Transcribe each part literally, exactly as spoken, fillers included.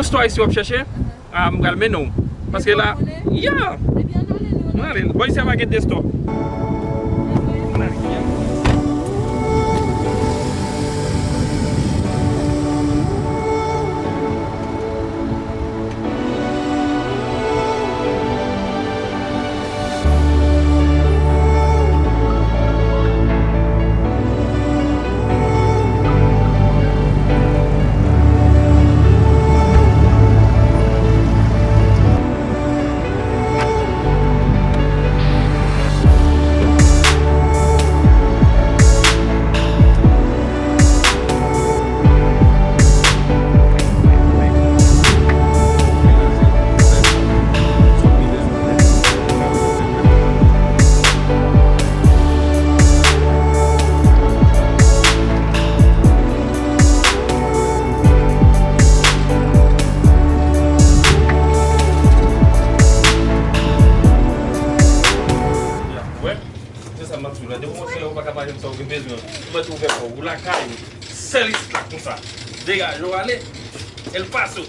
Store isi w ap chèche, ah, m pral mennen w. Paske la, yeah. Mwen ale. Bon, isi a pa gen de store. Wè, se sa m ap di w la. Depi w se ou pa ka pa jwenn sa w gen bezwen, ou mèt ouvè kò w, ou lakay ou. Sèl isit la konsa. Degaje w ale. El Paso.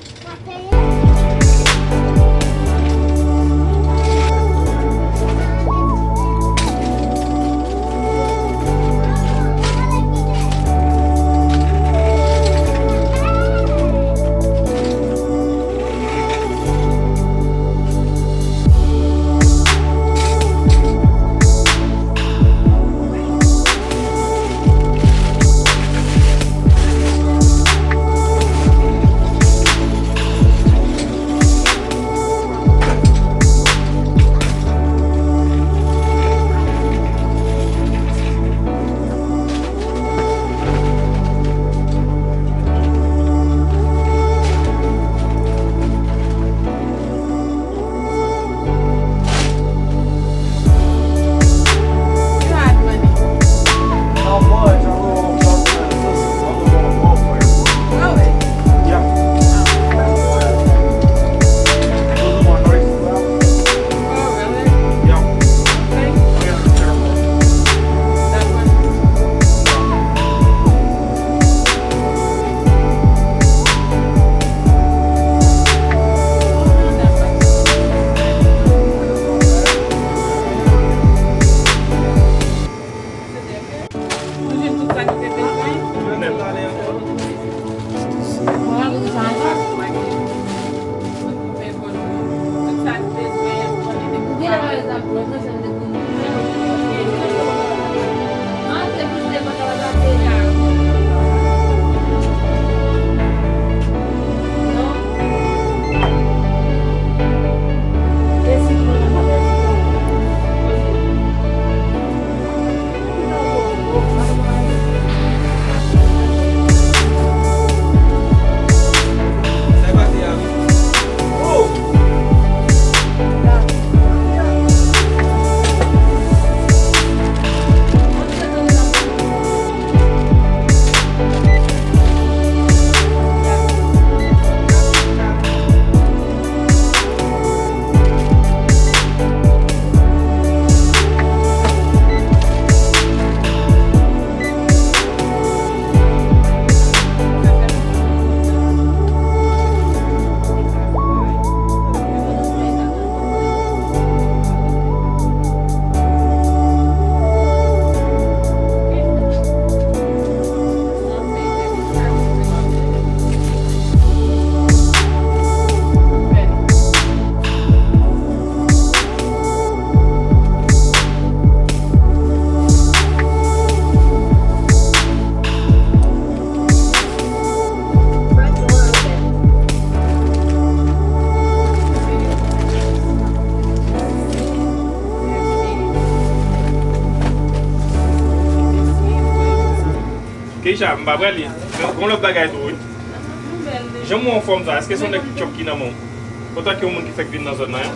Keisha, m pa prale. Gen yon lòt bagay tou, wi. Jan m wè w anfòm sa, èske se yon nèg chòk ki nan men w? Antanke yon moun ki fèk vin nan zòn nan, hein?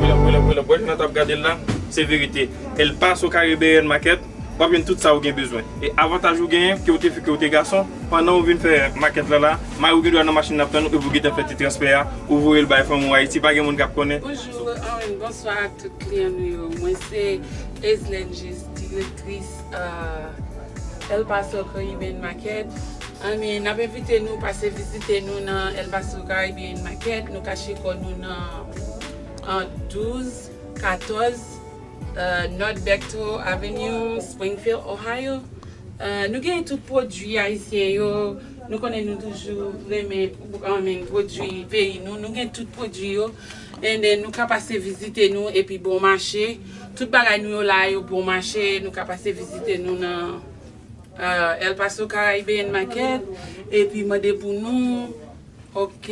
Pull up, pull up, pull up. Wè, jan n t ap gade l la, se verite. El Paso Caribbean Market, w ap jwenn tout sa ou gen bezwen. E avantaj ou genyen, ke w te fi, ke w te gason, pandan w vin fè makèt la la, mari w gen dwa nan machin nan ap tann ou, epi w gentan fè ti transfè a, ou voye l bay fanmi w Ayiti, pa gen moun k ap konnen. Bonjou, ann, bonswa ak tout kliyan nou yo. Mwen se Eslène Juste, direktris, euh, El Paso Caribbean Market. Anmi, n ap envite nou pase vizite nou nan El Paso Caribbean Market. Nou kache kò nou nan an douz katòz North Bechtel Avenue, Springfield, Ohio. Uh, nou gen tout pwodui ayisyen yo. Nou konnen nou toujou renmen anmen pwodui peyi nou. Nou gen tout pwodui yo. And then nou ka pase vizite nou epi bon mache. Tout bagay nou yo la yo bon mache. Nou ka pase vizite nou nan uh, El Paso Caribbean Market. Epi mande pou nou. Ok,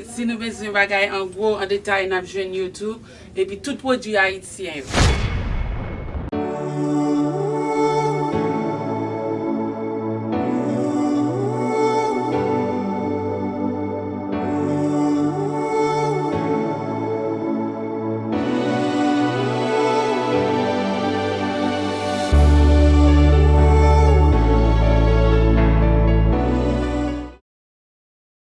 si nou bezwen bagay an gwo, an detay, n ap jwenn yo tou. Epi tout pwodui ayisyen yo.